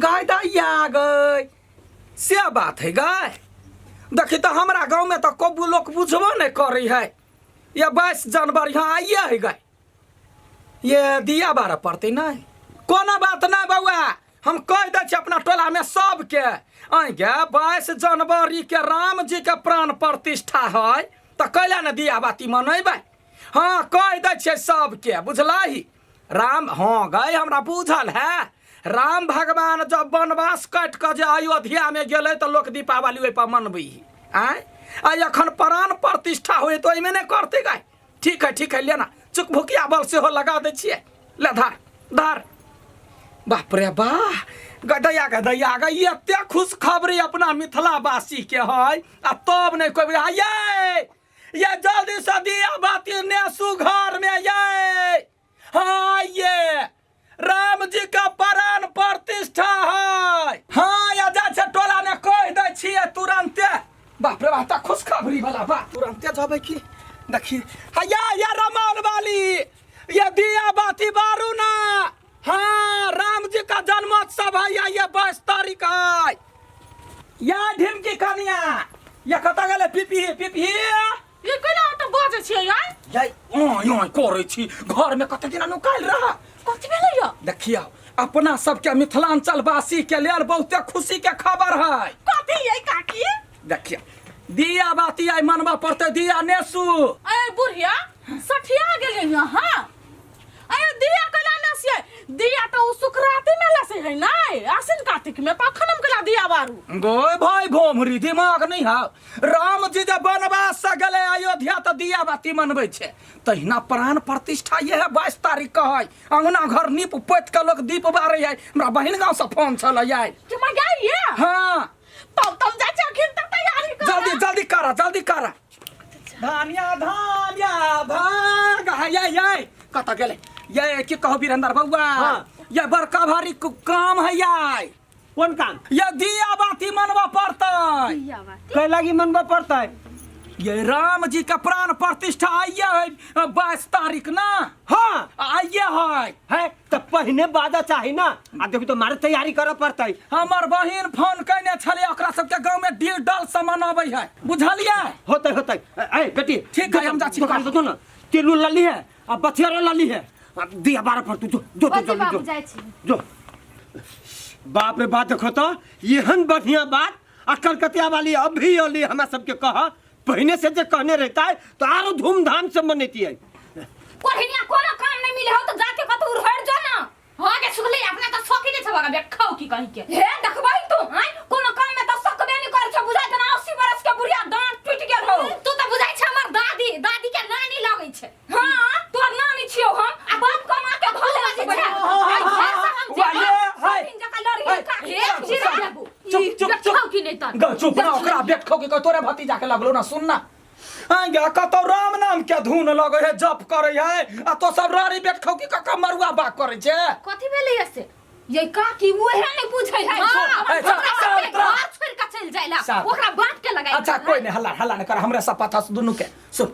गाय दैया गई से बात है गाय। देखी तऽ हमरा गाँवमे तऽ कबू लोक बुझबो नहि करै है। ये 22 जनवरी यहाँ आइए है गाय, ये दिया बारह पड़तै नहि। कोनो बात नहि बौआ, हम कहि दै छी अपना टोलामे सबके, आँय गे 22 जनवरी के राम जी के प्राण प्रतिष्ठा है तऽ कैला ने दिया बाती मनेबै। हाँ कहि दै छियै सबके, बुझलही राम। हाँ गए हमरा बुझल है, राम भगवान जब वनवास काटि कऽ जे अयोध्यामे गेलै तऽ लोक दीपावली ओहिपर मनबै आँय। आ एखन प्राण प्रतिष्ठा होइ तऽ ओहिमे नहि करतै गाय। ठीक है ठीक है, लेना चुकभुकिया बल सेहो लगा दै छियै, ले धार धार। बाप रे बाह, गदैया गदैया गे, एते खुश खबरी अपना मिथिलावासी के है आ तब नहि कोइ बुझा। ये जल्दी से दिया बाती नेसू घर में, ये हाँ ये राम जी का प्राण प्रतिष्ठा है। हाँ या जा छै टोला ने कहि दै छियै तुरंते। बाप रे बाप, खुशखबरी वाला बात तुरंते जबै की देखी। हाँ या या रमौल वाली ये दिया बाती बारू ना। हाँ राम जी का जन्मोत्सव है या ये 22 तारीख है। या ढिमकी कनिया या कतऽ गेलै पिपही पिपही? ये कोना ओतऽ बजै छियै यार? यै ओय ओय करै छी, घर में कते दिना नुकायल रह। कथी भेलै यौ? देखियौ अपना सबके मिथिलांचल वासी के लेल बहुते खुशी के खबर है। कथी यै काकी? देखियौ दिया बाती आइ मनबऽ पड़तै, दिया नेसू। ए बुढ़िया सठिया गेलियै अहाँ? अरे दिया केना नसियै? दिया तऽ ओ सुकराती में लसै है नै, आसिन कार्तिक में, तऽ अखन हम केना दिया बारू? गो भाई भोमरी दिमाग नहीं है। राम जी जब वनवास से गेलै अयोध्या तऽ दिया बाती मनबै छै, तहिना प्राण प्रतिष्ठा ये है 22 तारीख के है। अंगना घर नीप पोति के लोक दीप बारै है। हमरा बहिन गांव से फोन छलै आइ। कि मगाइए? हाँ। तब तब जाइ छी अखन तक तैयारी कर। जल्दी जल्दी करा, जल्दी करा। धानिया धानिया भाग है ये कतऽ गेलै ये? की कहू वीरेंद्र बौआ? हाँ। ये बड़का भारी काम है ये। कोन काम? ये दिया बाती मनबऽ पड़तै। दिया बाती कै लागी मनबऽ पड़तै? ये राम जी के प्राण प्रतिष्ठा आइए है 22 तारीख ना। हाँ। आइए है। है तऽ पहिने बाजा चाही ना, आ देखू तो मारे तैयारी करऽ पड़तै। हमर बहिन फोन कयने छलै, ओकरा सबके गाँव में डील डल से मनाबै है, बुझलियै? होतै होतै। ए बेटी ठीक है, हम जा छी। दुकान से जो ना तेल उल लाली है आ बथियारा लाली है आ दिया बारह पर तू जो जो बजी जल्दी बाबू जो जाइ छी। जो। बाप रे बाप, देखो तो एहन बढ़िया बात आ कलकतिया वाली अभी अली हमरा सबके कह, पहिने से जे कहने रहता है तो आरो धूमधाम से मनैतियै। कोढ़िनिया कोनो काम नहीं मिले हो तो जाके कतौ उड़हड़ जो ना। हाँ के सुखले अपना तो शौक ही नहीं छबा बे खाओ की कहीं के। हे देखबै तू हैं कोनो काम में तो सकबे नहीं कर छ, बुझाय तना 80 बरस के बुढ़िया दांत टूट गेल हो। तू तो बुझाय छ हमर दादी, दादी के नानी लगै छै। हां तोर नानी छियौ हम, आ बाप कमा के धो ले छै। आई घर से हम वाले, हाय। दिन जका लड़ी का हे चिरा देबू। चुप चुप चुप। खाओ की नहीं त ग चुप ना, ओकरा बेट खो के तोरे भतीजा के लगलो ना। सुन ना आएंगे कतौ राम नाम के धुन लगे है, जप करे है, आ तो सब रारी बेट खो के कका मरुआ बाग करे छे। कथी भेलै से? ये काकी उहे नहीं पूछे है। हाँ, ए, चल, ओकरा चल, सबके चल। घर छोड़ के चल जाइला, साफ। ओकरा बाप के लगाई। अच्छा कोई नहीं, हल्ला हल्ला नहीं कर, हमरे सब पता से दुनू के। सुन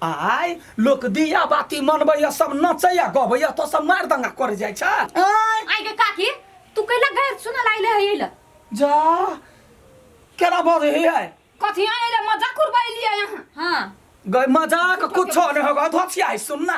आइ लोक दिया बाती मनबैया, सब नचैया गबैया, तो सब मार दंगा करे जाइ छै। आइ आई गे काकी तू कैला गैर सुन लाइले है एला? जा केना बजै है? कथी आइले मजाक उड़बैलियै यहाँ? हां गए मजाक कुछो नहीं होगा। धोसिया है, सुन ना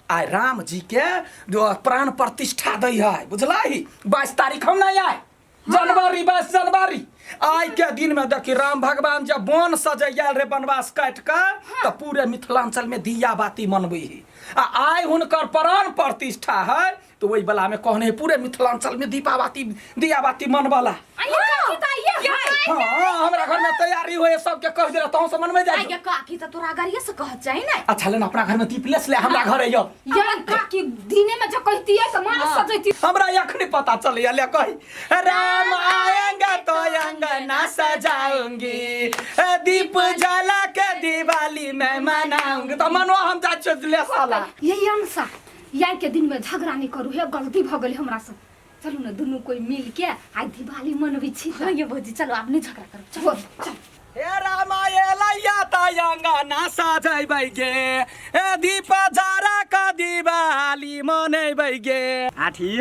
आइ राम जी के जो प्राण प्रतिष्ठा दै है, बुझलही? 22 तारीख हम नहीं आए जनवरी, 22 जनवरी आइ के दिन में देखी राम भगवान जब वन सजे आयल रे वनवास काट के, तो पूरे मिथिलांचल में दिया बाती मनबै है। आ आइ हुनकर प्राण प्रतिष्ठा है तो वही वाला में कहने है पूरे मिथिलांचल में दीपावती दिया बाती मनबला। आई काकी त आइए है। हाँ हमरा घर में तैयारी होए, सबके कह देला, तोहू सब मनबै आई जाइ। गे काकी त तोरा गाड़िए से कहत चाही ने। अच्छा लेना अपना घर में दीप लेस ले, हमरा घर अइयो। ये काकी दिने में जो कहतियै त मार सजैती। हमरा अखनी पता चलैया, ले कही राम आएंगे तो अंगना सजाऊंगी, दीप जला के दिवाली मैं मनाऊंगी। तो मनो हम जा छियो ले साला। ये अंशा यार के दिन में झगड़ा नहीं करू, हे गलती भ गेल हमरा से। चलू ने दुनू कोई मिल के आइ दिवाली मनबै छी। हाँ ये भौजी चलो आब नहीं झगड़ा करू, चलो चल। हे रामा एलैया त अंगना सजैबै गे, ए दीप जरा का दिवाली मनेबै गे। आठी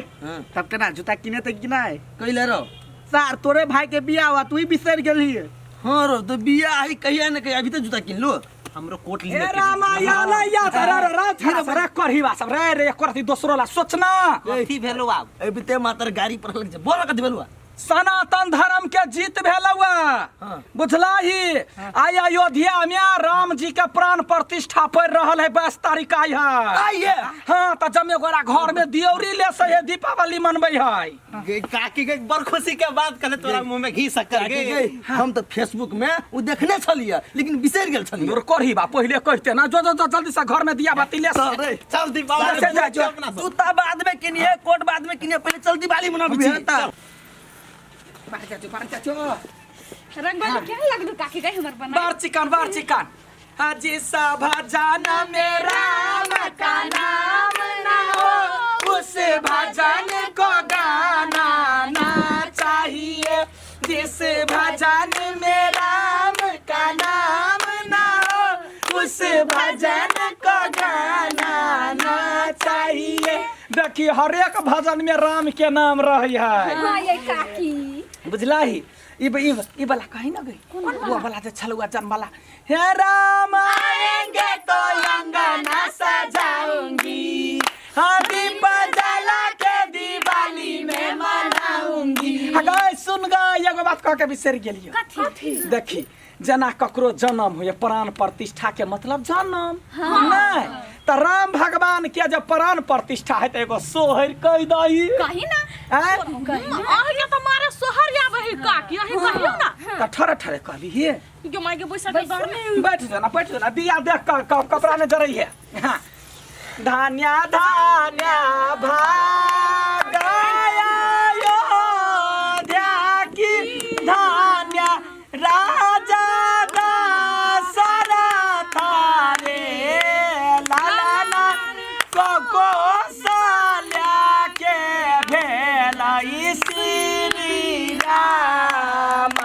तब केना जूता किने तऽ कि नहि? कैले रो? सार तोरे भाई के बियाह हुआ तू ही बिसरि गेलही। हाँ रो, तो बियाह है कहिया न कहिया, अभी तो जूता किन लो। हमरो कोट हे लीने के रामा या ला या रा रा रा छड़ा रा करही बा सब रे रे करती दोसरो ला सोचना। कथी भेलो आब? अबिते मात्र गाड़ी पर लग जा, बोल कथी भेलो? सनातन धर्म के जीत भेलौआ। हाँ। बुझलाही? आइ अयोध्या में राम जी के प्राण प्रतिष्ठा पड़ रहल है, 22 तारीख आई है। आई है? हाँ, तो जमे गोरा घर में दियौरी ले से है दीपावली मनबै है। गे काकी गे, बड़ खुशी के बात कहले, तोरा मुंह में घी शक्कर गे। हम तो फेसबुक में उ देखने छलिए लेकिन बिसरि गेल छलिए। तोर करही बा पहिले कहते ना, जो जो जो जल्दी से घर में दिया बाती ले से। रे चल दीपावली से जा जो। अपना सब। जूता बाद में किनिए, कोट बाद में किनिए, पहले चल दिवाली मनाबै छी। चल। रंगोली क्या लगलू काकी गई हमर बना? बार चिकन, बार चिकन। हाजी भजन में राम का नाम ना हो, उस भजन को गाना ना चाहिए। जिस भजन में राम का नाम ना हो, उस भजन को गाना ना चाहिए। देखिए हरेक भजन में राम के नाम रही है। हाँ ये काकी बुझलाही? ई ई ई वाला कहीं ना गई, वो वाला जे छलुआ जन वाला, हे राम आएंगे तो अंगना सजाऊंगी, हाँ दीप जला के दिवाली में मनाऊंगी। हाँ गए सुन गए, एगो बात कह के बिसरि गेलियो। देखी जेना ककरो जन्म होइए, प्राण प्रतिष्ठा के मतलब जन्म। नहीं तऽ राम भगवान के जब प्राण प्रतिष्ठा है तऽ एगो सोहर कहि दही। कही ना। आँय? अहिया तऽ मारे सोहर आबै है काकी, अहीं कहियौ ना। तऽ ठरे ठरे कहली हे। गे माय के बैसा के डर नहीं। बैठ जाना, बैठ जाना, दिया देख कर कपड़ा में जरई है। हाँ। धान्या धान्या भागाया अयोध्या की धान्या राजा दशरथ रे, लाला को कौशल्या के भेलई श्री राम,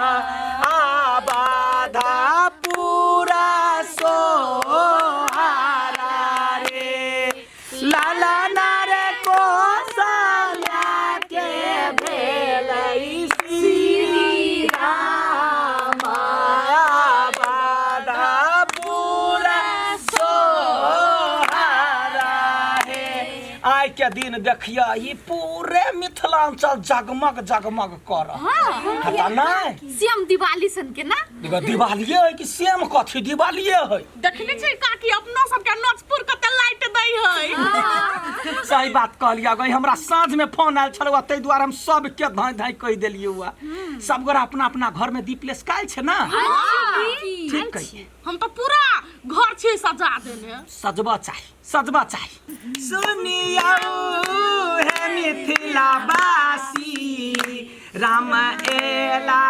आबाधा पूरा सोहारा रे, लाला नारे कौशल्या के भेलई श्री राम, आबाधा पूरा सोहारा हे। आइ के दिन देखिए ई पूरे मिथिलांचल जगमग जगमग कर नहीं। सेम दिवाली सन के ना। देखो दिवालिये है कि सेम कथी दिवालिये है। देखने छै काकी अपनो सबके नोचपुर कते लाइट दै है। सही बात कहलियै गई, हमरा साँझ में फोन आयल छल ताहि दुआरे हम सबके धाँइ धाँइ कहि देलियै हुआ। सब गोरा अपना अपना घर में दीप लेसकायल छै ना। ठीक कहिए। हम तऽ पूरा घर छी सजा देने। सजबा चाही, सजबा चाही। सुनियौ हे मिथिला वासी, राम एला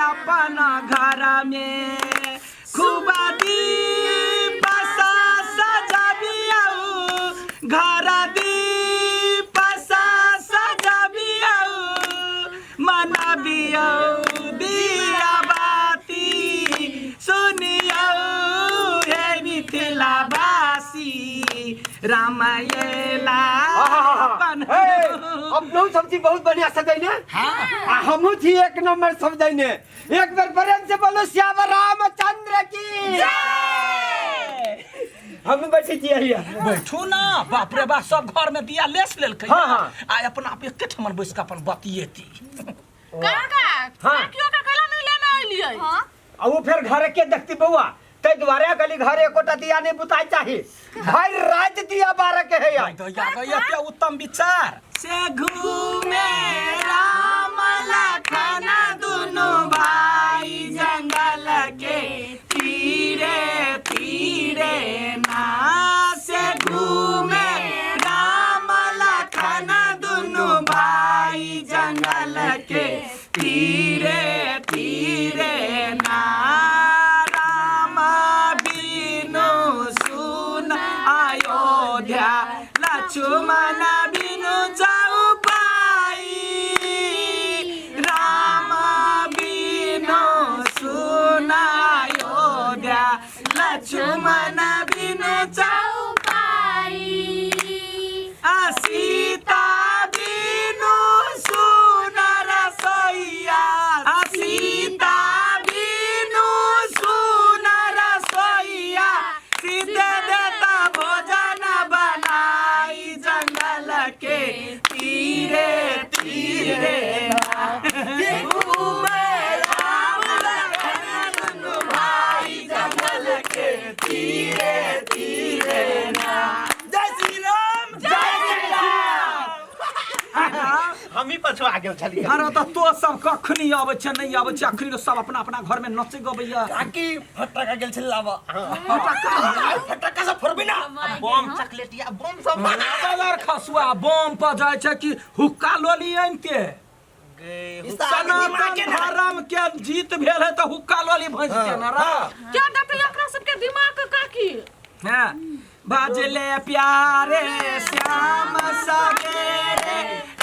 अपन घर में, खूब दीप सजबियौ, घर दीप सजबियौ, मनबियौ दिया बाती। सुनियौ हे मिथिला वासी, राम एला अपन। अपनो सब्जी बहुत बढ़िया सजैने। आ हमहू छी एक नंबर सजैने। एक बेर प्रेम से बोलो श्याम रामचंद्र की जय। हम बैठे छी हिया। बैठू ना, बाप रे बाप, सब घर में दिया लेस लेलकै। हाँ, हाँ। आ अपना आप एके ठमन बैस के अपन बतियेती। काका हाँ। काकियो के कैला नहीं लेने अइलियै? हाँ। आ वो फिर घर के देखती बउआ, ताहि दुआरे कहली घर एकोटा दिया नहीं बुताई चाही, भरि राति दिया बारह के है यार। दैया गैया के उत्तम विचार से घूमे राम लखन दुनु भाई जंगल के तीरे तीरे ना, से घूमे राम लखन दुनु भाई जंगल के तीरे तीरे ना, राम बिनु सुन अयोध्या, लक्ष्मण बिनु जाऊ। हमही पछुआ गेल छलियै। अरे तऽ तो सब कखनी अबै छै नहि अबै छै, अखनी सब अपना अपना घर में नचै गबैया। काकी फटाका गेल छलै लाबऽ। फटाका? फटाका सब फोड़बी ना। बम चॉकलेटिया बम सब बगर खसुआ बम पर जाइ छै कि हुक्का लोली आनिते। सनातन धर्म के जीत भेल है तऽ हुक्का लोली भैंस के ना रा। क्या देते एकरा सबके दिमाग काकी? हाँ, बजले प्यारे श्याम सवेरे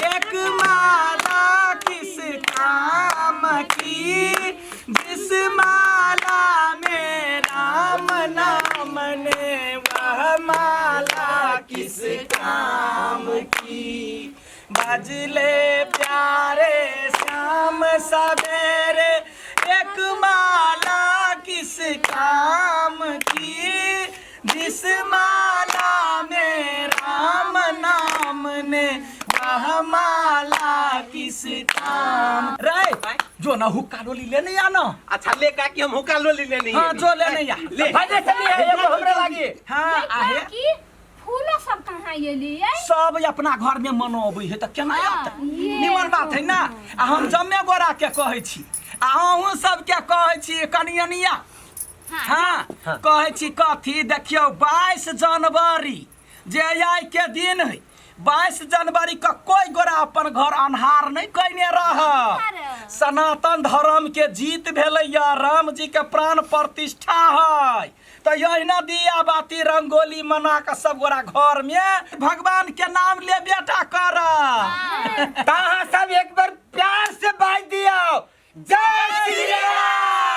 एक माला किस काम की, जिस माला में राम नाम ने वह माला किस काम की। बजले प्यारे श्याम सवेरे एक माला किस काम की, जिस माला में राम नाम ने वह माला किस काम। रे जो ना हुक्का डोली लेने आना। अच्छा ले काकी, हम हुक्का लोली लेने। हाँ जो लेने आ ले। भाजे चलिए एगो हमरे लागी। हाँ आहे। की फूलो सब कहाँ एलियै? सब अपना घर में मनोबै है तऽ केना आयत? ये निमन बात है ना। आ हम जम्मे गोरा के कहै छी आ अहूँ सबके कहै छी कनियनिया, हाँ कहै छी कथी, देखियौ 22 जनवरी जे आइ के दिन है, 22 जनवरी के कोई गोरा अपन घर अन्हार नहीं कयने रह। सनातन धर्म के जीत भेलैया, राम जी के प्राण प्रतिष्ठा है, तऽ यहिना दिया बाती रंगोली मना के सब गोरा घर में भगवान के नाम ले बेटा कर। तहाँ सब एक बार प्यार से बाज दियो जय श्री राम।